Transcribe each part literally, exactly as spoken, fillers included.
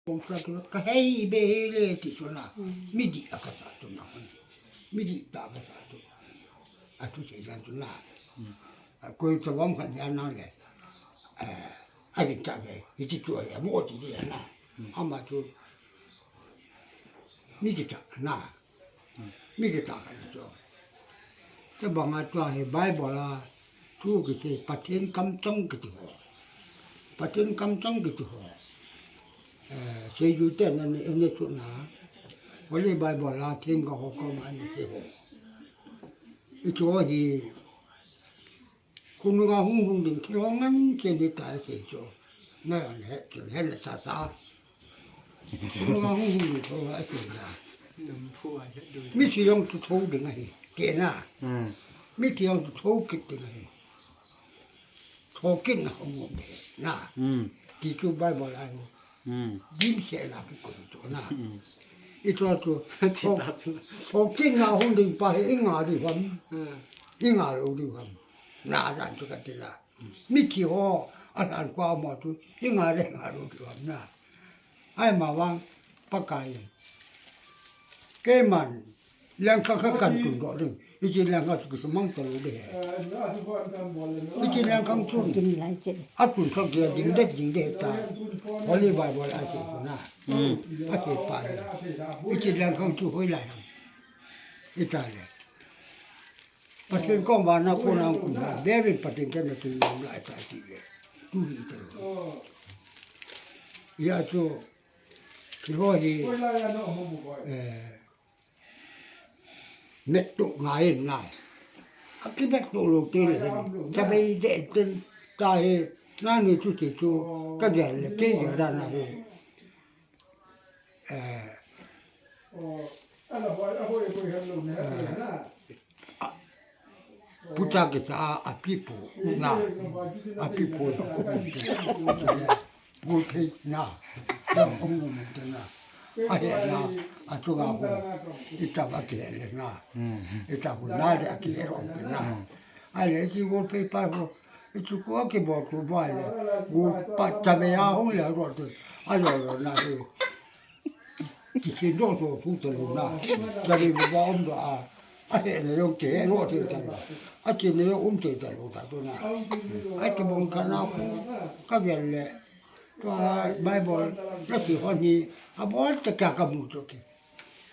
Kong sa tu ka hei be he le ti tu na. Mi di a ka sa tu na. Mi di ta ka sa tu. A tu se dan tu na. A koi ta bom khat ya na le. A di ta be. Hi ti tu ya mo ti di ya na. Ama tu. Mi di ta na. Mi kiti kha chu. Tabanga tua hi Bible a thu kiti Pathen kamchang kiti ho. Pathen kamchang kiti ho. Eh, seijute nani ene chu na. Holy Bible a themgao ho koma ani sei ho. Hichu hi Khonunga hung hung ding thil ho ngen chen hi ta sei chu. Na he chu he na sa sa. Khonunga hung hung ding thil ho a sei na. Mithi jong chu tho ding ahi. Te na. Mithi jong chu tho kit ding ahi. Tho kit na hung hung ding na. Ti chu Bible a hi. Dimset na kikoi chu na. Hichu chu. Tho kit na hung ding pa hi i nga ding ham. I nga lou ding ham. Na dan chu ka ti la. Mithi ho, a lhankhuh a um ho chu, i nga le nga lou ding ham na. Ahivang, Pakai. Keiman, lengkhang khat kan tun doh ding. Hiche lengkhang chu kisumang talou ding ahi. Hiche lengkhang chu, a tun kha gel ding det ding ding ahi ta. Holy Bible a sei chu na. A sei pa le. Hiche lengkhang chu hoilai ham. Hita le. Pathen kom vana kona hung kum a, David Pathen kei na tun nom lai ta ti le. Tu hi ta lo. Hia chu, thil ho hi, eh, met to ngai ngai. A ki met to lou te le hin. Cha bei de ten ta hi, na ni chu ti chu, ka gel le, kei gel dan a hi. Eh, eh, Pucha kisa a, a pipu na, a pipu na, pu thei na, na, a he na, a chunga pu, i ta ba ki he le na, i ta pu na le a ki he ro na. A le chi wallpaper ho, i chu ko a ki bo tu ba le, gu pa ta me a hung le ro tu, a lo lo na he. Kichen doh doh thu talou na. Kari ba ba um doh a. A he na jong kihe doh thei talou. A chen na jong um thei talou ta tu na. Ai kibang kha na khu. Ka gel le. Tua Bible. Na sei ho hi. A bol ta kya ka mu to ke.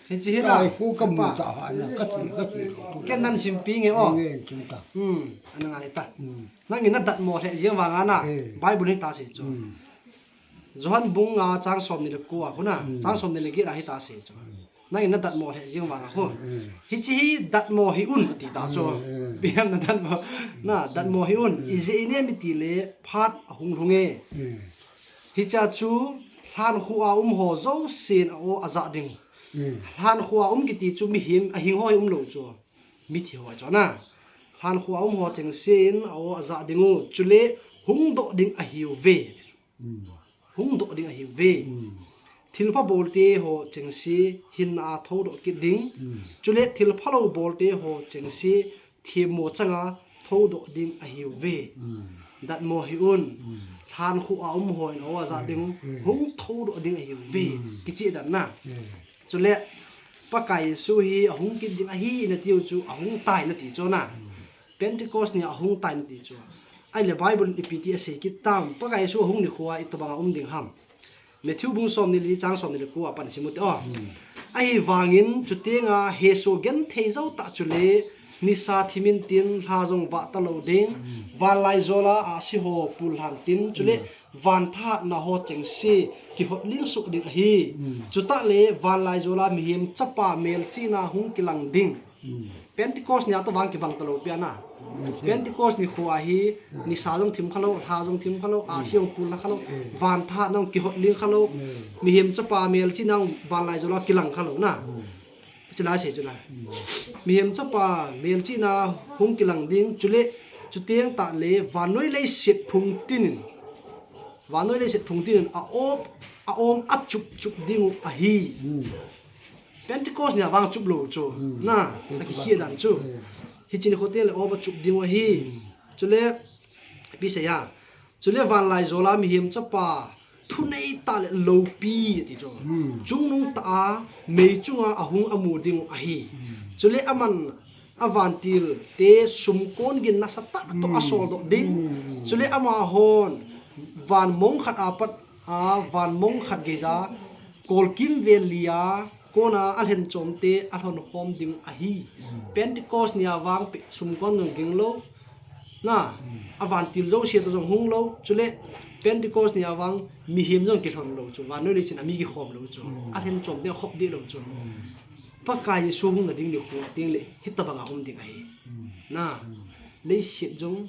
Hiche hi na. Ai khu ka mu ta ha na. Ka sei, ka sei lo tu. Ken nan sim pi nge o. Nge chin ta. Hmm. Ana ngai ta. Hmm. Nangin na datmo lheh jeng vang a na. Eh. Bible hi ta sei chu. Hmm. Johan bung nga chang som ni le ko a khu na, chang som ni le get a hi ta sei chu. Nangin na datmo lheh jeng vang a khu. Hiche hi datmo hih un ti ta chu. Biam na datmo. Na datmo hih un. Ijeh inem itile phat ahung lhung e. Hiche a chu lhankhuh a um ho jousen a aw a jah ding. Lhankhuh a um kiti chu mihem ahing ho hi um lou chu. Mithi ho chu na. Lhankhuh a um ho chengsen a aw a jah ding u. Chule hung doh ding ahiuve. Hung doh ding ahiuve. Thilpha bolte ho chengse hinna a thoudoh kit ding. Chule thilphalou bolte ho chengse themmo changa thoudoh ding ahiuve. Datmo hih un. Lhankhuh a um hon a aw a jah ding u. Hung thoudoh ding ahiuve. Kicheh dan na. Chule Pakai Jesu hi ahung kit ding ahi nati u chu ahung tai nati chu na. Pentecost ni ahung tai nati chu. Ahile Bible in ipi ti asei kit tam, Pakai Jesu ahung nikho a itobang a um ding ham. Matthew bung som ni li chang som ni le ko a pan simu te o. Ahivangin chutenga hesoh genthei jou tah chule nisa thim intin lha jong vah talou ding, vanlai jol a ahsi ho pullhan tin chule van thahatna ho chengse kihotling soh ding ahi. Chutah le vanlai jol a mihem chapa melchihna hung kilang ding. Pentecost ni a tobang kibang talou pi ana. Pentecost nikho a hi nisa jong thim khalou, lha jong thim khalou, ahsi jong pullha khalou, van thahatna jong kihotling khalou, mihem chapa melchihna jong vanlai jol a kilang khalou na. Chulai sei chulai. Mihem chapa melchihna hung kilang ding, chule chuteng tah le vannoi leiset phung tinin, vannoi leiset phung tinin a om, a om a chup chup ding u ahi. Pentecost ni a vang chup lou chu. Na, akikhel dan chu. Hiche nikho teng le a om a chup ding u ahi. Chule, ipi sei a. Chule vanlai jol a mihem chapa thunei tah le loupi ati chu. Hmm. Chungnung tah a mei chunga ahung amu ding u ahi. Hmm. Chule aman avantil te sumkon gin nasatah toh, hmm, asol doh ding. Hmm. Chule amahon van mong khat apat a, van mong khat geija, kolkim vel lia, kona alhen chom te alhon khom ding ahi. Hmm. Pentecost nia vang pe, sumkon jong ging lou. Na, hmm, avantil jouse toh jong hung lou. Chule Pentecost nia vang mihem jong kilhon lou chu. Vannoi leiset a mi kikhom lou chu. Hmm. Alhen chom te akhop deh lou chu. Hmm. Pakai Jesu hung nading nikho teng le hitabanga um ding ahi. Hmm. Na, hmm, leiset jong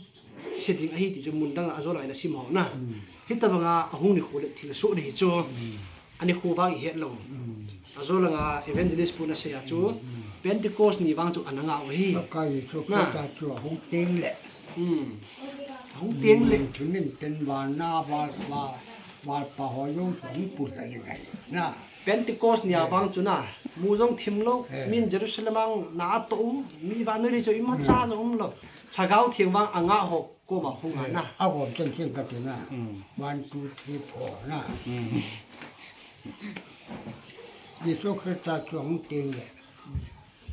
se ding ahi ti chu mun dang a ajol a ina sim ho na. Hmm. Hitabanga ahung nikho le thil soh ding hi chu. Hmm. Anikho vang ihet lou. Hmm. Ajol anga evangelist pu nasei a chu, hmm, hmm, Pentecost ni vang chu ana ngah u ahi. Pakai Jesu, na, Christa chu ahung teng le. Hmm. Ahung teng le. Hmm, thumin ten vana val, val, valpa ho jong chu ahung pulha ding ahi. Na. Pentecost nia, eh, vang chu na, mu jong thim lou, eh, min Jerusalem a na atoh u, mi vannoi leiset a imacha, hmm, jong um lou. Lhagao Theng vang angah ho koma hung a, eh, na. Agom chen chen kati na. Hmm. One, two, three, four na. Hmm. Jesu Christa chu ahung teng le.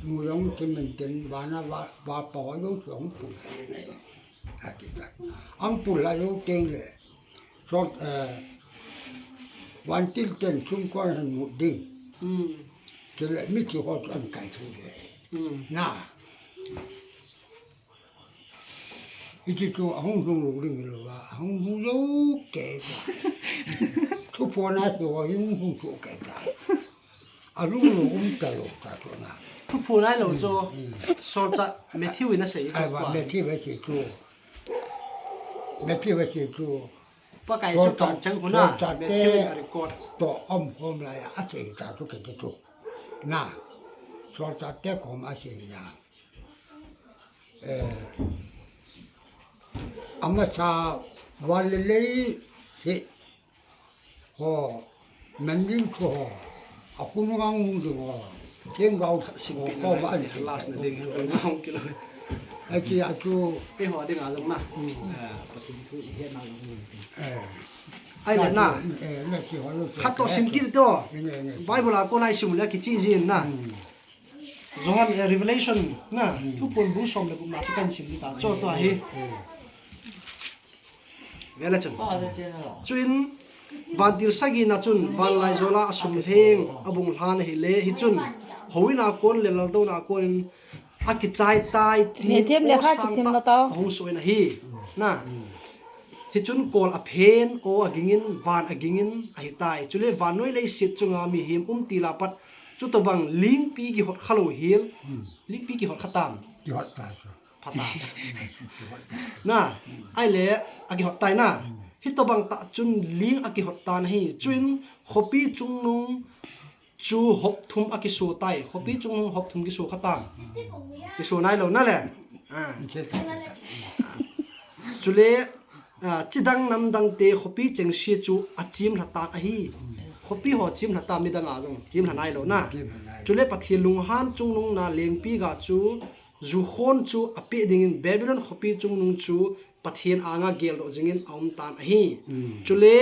Mu jong thumin ten vana va, valpa ho jong chu ahung pulha ding ahi. Ati ta. Ahung pulha jou teng le. Sot, eh, vantil ten sumkon ahin mut ding. Hmm. Chule mithi ho chu ahin kaithou ding. Hmm. Na. Hiche chu ahung lhung lou ding hilou va, ahung lhung lou kei ta. Thuphon a chu ahung lhung lou kei ta. Alhung lou um talou ta chu na. Thuphon a lou chu, hmm, hmm, Solchah Matthew in asei chu. Ai va, tua. Matthew in asei chu. Matthew in asei chu. Pakai Jesu Solchah, tong chang khu na, Solchah te Matthew in a record. Toh um khom lai a asei ta chu kei chu. Na. Solchah te khom asei na. Eh, amasa van le leiset ho, manjing chu ho, akhonung a hung ding ho, themgao ho, koma ahin last na ding, hung kilo. Ahi a chu. Eiho dinga jong na. Hmm. Eh, Pathen thu ihet na jong. Eh. Ahile na. Eh, na chu ho lo. Khat toh sim kit to. Nge, nge. Bible a kona isim le kichai jin na. Hmm. Johan, eh, Revelation, na, hmm, Thuphon bung som le gup na chu kahin sim ding ta. Chu tua hi. Hmm. Vele chun. Chuin, vantil sagi na chun, vanlaijol a asum lheng, abung lhan ahile, hichun, houin a kon le laldouna a konin, akichai tai, tin, ne them le kha kisim lo tao. Ahung soh in ahi. Na. Hmm. Hichun kol aphen, aw agingin, van agingin, ahitai. Chule vannoi leiset chunga mihem um til a pat, chutobang lingpi kihot kha lou hel. Hmm. Lingpi kihot kha tam. Kihot ta chu. Pha ta. Na, ahile, akihot tai na. Hmm. Hitobang tah chun ling akihot tan ahi. Chuin, khopi chungnung chu hop thum akiso tai. Khopi chungnung hop thum kiso kha tam. Kiso nai lou na le. Ah. Chule, ah, chidang namdang te khopi chengse chu achim lha tan ahi. Khopi ho chim lha tan, midang a jong chim lha nai lou na. Chule Pathen lunghan chungnung na lengpi ga chu ju khon chu apeh dingin Babylon khopi chungnung chu Pathen anga geldoh jingin aum tan ahi. Hmm. Chule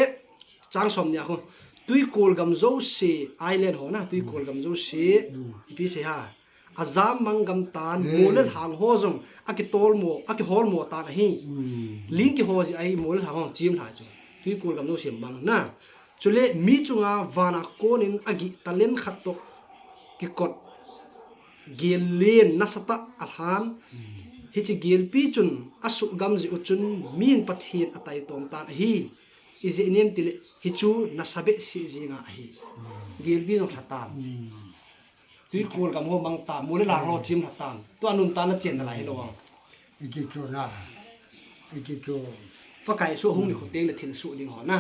chang som ni a khu, twikol gam jouse, island ho na, twikol gam jouse, hmm, ipi sei ham. Ajam mang gam tan, hmm, mol le lhang ho jong akitol mo, akihol mo tan ahi. Hmm. Ling kiho ji ahi, mol le lhang ho chim lha chu. Twikol gam jouse mang na. Chule mi chunga van a konin agih talen khat toh kikot gel len nasatah alhan. Hmm. Hiche gelpi chun asuhgam jeh u chun min Pathen ataitom tan ahi. Ijeh inem itile hichu nasa behseh jeng ahi. Hmm. Gelpi jong lha tan. Hmm. Twikol gam ho mang tan, mol le lhang ho chim lha tan. Tua nuntan a chen nalai hilou a. Iti chu na. Iti chu. Pakai Jesu hung nikho teng le thil soh ding ho na.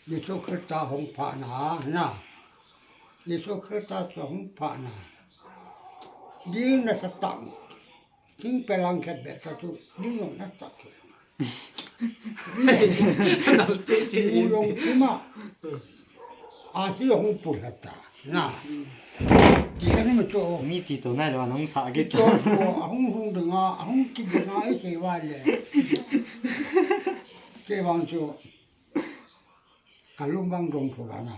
Jesu Christa hung phat na, na. Jesu Christa chu hung phat na. Ding nasatah. Thingpel lang khat beh ta chu, ding jong nasatah chu. Nal che che. U jong kuma. Ahi hung pulha ta. Na. Ti ka ni ma chu. Mi chi to nai lo, nung sa ke to. Chu, ahung hung ding a, ahung kit ding a, isei uva le. Kei vang chu. Ka lung bang dong tho ba na.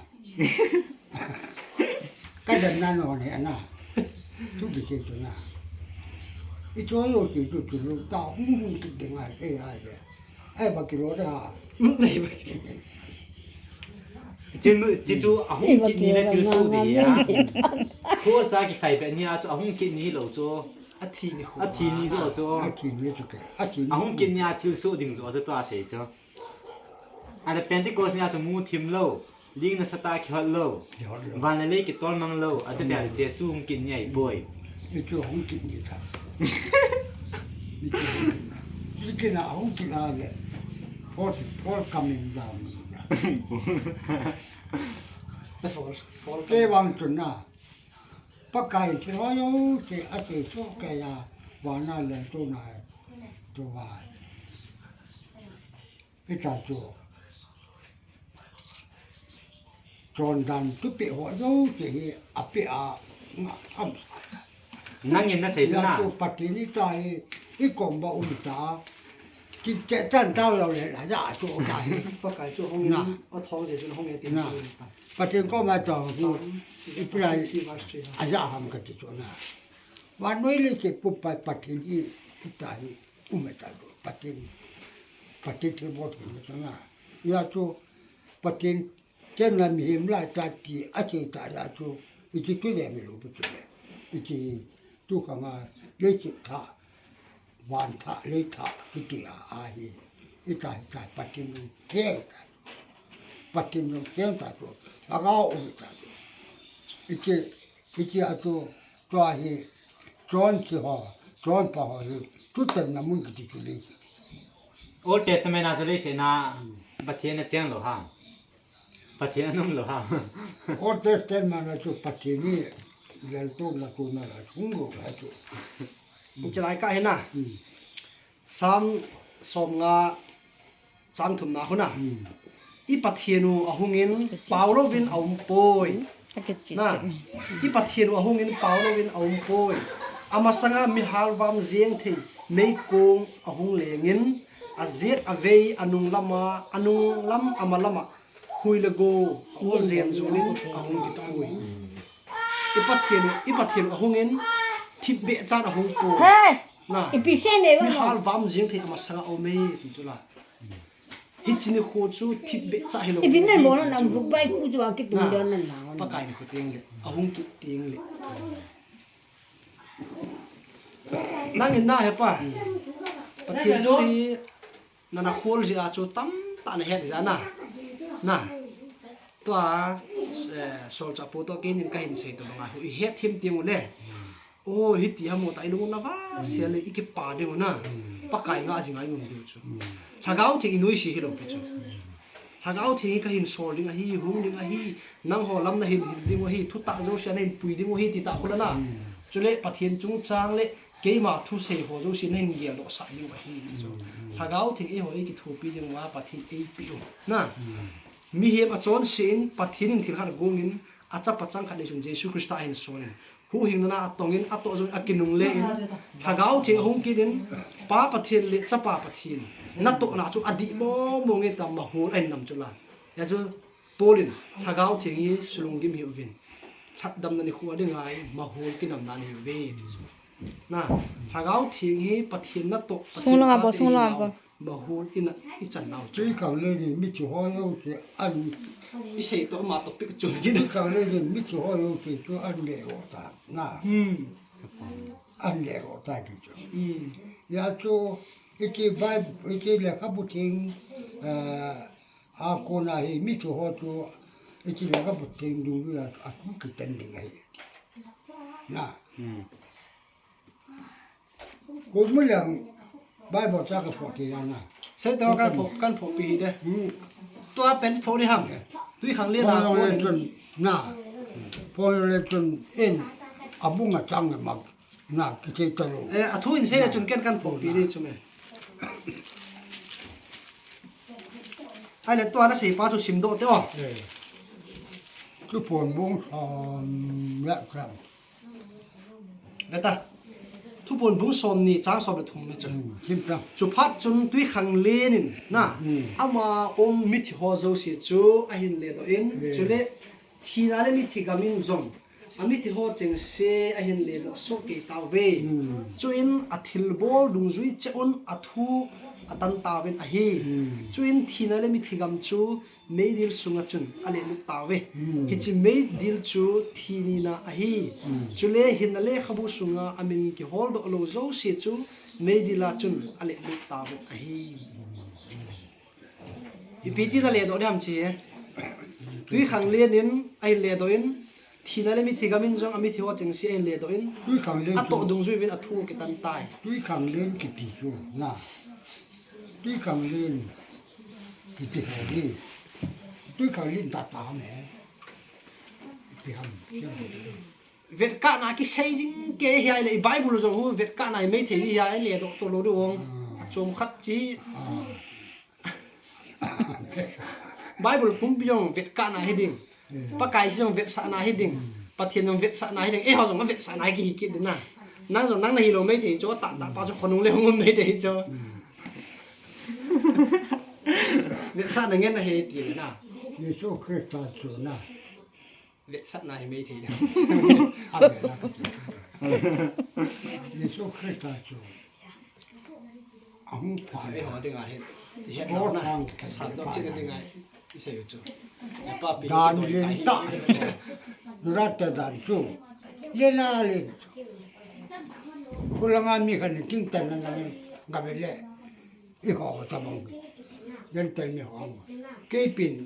Ka dan na no ne na. Tu bi se tu na. I cho lo ti tu tu lo ta hung hung ki ding ai ai ai le. Ai ba ki lo da. Chin nu, chi chu a hung kit ni na thil su di ya. Ko sa ki khai pe ni a chu a hung kit ni lo chu. A thi ni khu. A thi ni zo chu. A thi ni chu ke. A thi ni. A hung kit ni a thil su ding zo chu tua sei chu. A le Pentecost ni a chu mu thim lo. Ling na sa ta ki hot lo. Ki hot lo. Van le lei ki tol mang lo. A chu te a Jesu hung kit ni ai boi. Ni chu hung kit ni ta. Ni chu hung kit na. Ni kit na hung kit a le. Paul, Paul coming down. Paul, Paul. Ke bang chun na. Pakai thil ho jouse a che chu ke ya. Vana le tu na. Tu va. Pi ta chu. Chondan thupi ho jouse hi a pe a nga am. Nangin na sei chu na. Chu Pathen i ta hi, i kom ba um ta. Ki ke tan tao lo le la ja chu ta hi. Pakai chu hung na. A thong de chu hung e tin. Na. Pathen kom a tong chu. I prai a ja ham ka ti chu na. Vannoi leiset pumpai Pathen hi i ta hi. Um e ta chu. Pathen. Pathen thil bol thei na chu na. Ya chu Pathen Ken la mihem lai ta ti a che ta ya chu, i ti tu le mi lu pu chu le. I ti tu kha nga le chi tha, van tha, le tha, ki ti a, a hi. I ta hi ta Pathen nung ke ta. Pathen nung ke ta chu. La ga u ta chu. I ti, i ti a chu, tua hi, John chi ho, John pa ho hi, tu tan na mun ki ti chu le. Old Testament a chu le se na, Pathen a cheng lo ha. Pathen a nung lo ha. Old Testament a chu Pathen hi lel to la to na la chung lo la chu. Chalai ka hi na. Hmm. Psalm som nga chang thum na huna. Hmm. I Pathen u a hungin pau lovin a um poi. Hmm. Na. I Pathen u a hungin pau lovin a um poi. Amasanga mi halvam jeng thei meikong a hung lengin a jet a vei a nung lama, a nung lam ama lama Hui le go, a ol jen jun in a hung kithui. I Pathen, i Pathen a hung in, thipbeh chan a hung poi. He! Na. Ipi se ne ba? Mi halvam jeng thei amasanga a um e, ti chu la. Hiche nikho chu thipbeh cha hilou. Ipi ne mo na nam buk bai ku chu a kitung don nan la. Pakai nikho teng le, a hung kit teng le. Nangin na he pa. Pathen thu hi Nana khol jeh a chu tamtah nahet jeh a na. Na. Tua, eh, solchah pu toh keinin kahin sei toh banga, i het thim teng ule. O, hiti ham o ta, i lung na vase le, i kipa ding u na. Pakai ngah jing a i um diu chu. Lhagao Theng i noise hilou pi chu. Lhagao Theng hi kahin sol ding ahi, hung ding ahi, nangho lam nahin hil ding u ahi, thutah jouse a nahin pui ding u ahi, ti ta khu la na. Chule Pathen chungchang le, Keima thusei ho jouse nahin geldoh sah diu ahi chu. Lhagao Theng eiho eikithopi diu a Pathen eipeh u. Na. Mihem achonse in Pathen in thil khat agong in achapa chang khat nei chun Jesu Christa ahin sol in. Huhhingna a atong in atoh jong in akinungle in. Lhagao Theng ahung kit in Pa Pathen le Chapa Pathen. Natohna chu adih mong mong e tia mahol ahin nam chu la. Hijeh chun Paul in, Lhagao Theng hi sulunggim hih uvin, lhatdamna nikho a dinga mahol kinamna nahi uve, ti chu. Na, Lhagao Theng hi Pathen natoh, Pathen chate hi mahol ina ichan nau chu. Tuikhanglen in mithi ho jouse an. Isei toh ama topic chu. Tuikhanglen in mithi ho jouse chu an le ro ta, na. Hmm. An le ro ta ti chu. Hmm. Hijeh chun, hiche Bible, hiche lekhabu theng, eh, A kona hi mithi ho chu, hiche lekhabu theng dungjui a, athum kiten ding ahi. Na. Hmm. Kum mu leng Bible cha kaphoh thei a na. Sei to kan phoh, kan phohpi hi de. Hmm. Tua pen phoh ding ham. Tuikhanglen a kon. Phoh le chun, na. Phoh le chun in abung a chang le mak. Na, kiti talou. Eh, athu in sei le chun ken kan phohpi ding chu me. Ahile tua nasei pa chu simdoh teh o. Eh. Chu pon bung som le khat. Beta. Thuphon bung somni chang somle thum ni chu. Hmm, sim ta. Chuphat chun Twikhanglen in na, Hmm. ama um mithi ho jouse chu ahin ledoh in, Hmm. chule thina le mithi gam in jong amithi ho chengse ahin ledoh soh kei tauve. Hmm. Chuin athilbol dungjui cheh un athu atan tauvin ahi. Hmm. Chuin thina le mithi gam chu meidil sunga chun alehlut tauve. Hmm. Hiche meidil chu thi nina ahi. Hmm. Chule hinna lekhabu sunga amin kiholdoh lou jouse chu meidil a chun alehlut tauvin ahi. Ipi tina ledoh ding ham hiche. Twikhanglen in ahin ledoh in, thina le mithi gam in jong amithi ho chengse ahin ledoh in, Twikhanglen atoh chu, dungjui uvin athu akitan tai. Twikhanglen kiti chu na. Twikhanglen kiti ho hi. Twikhanglen tah tah ham e. Ipi ham. Vetkahna kisei jing kei hi ahile, i Bible jong hi vetkahna hi meithei hi ahile, doctor lou ding vang. Hmm. Achom khat chi. Ah. Bible pumpi jong vetkahna hiding. Hmm. Pakai jong vetsahna hiding. Hmm. Pathen jong vetsahna hiding. Eiho jong vetsahna hi kihi kit ding na. Nang jong nang nahilou meithei chu, tah tah pa chu khonung le hung um meithei chu. Hmm. Vetsahna ngen ahi ti na. Jesu Christa chu na. Vetsahna hi meithei ding. Amen. Jesu Christa chu ahung pha. Eiho dinga hi, i hetna, sang, sang doh cheh dinga i sei u chu. Papi dan len tah. Nurate dan chu. Lena len. Khulanga mi khat in tingtang na nang gave le. Eiho tabang. Len tel mi ho. Keipin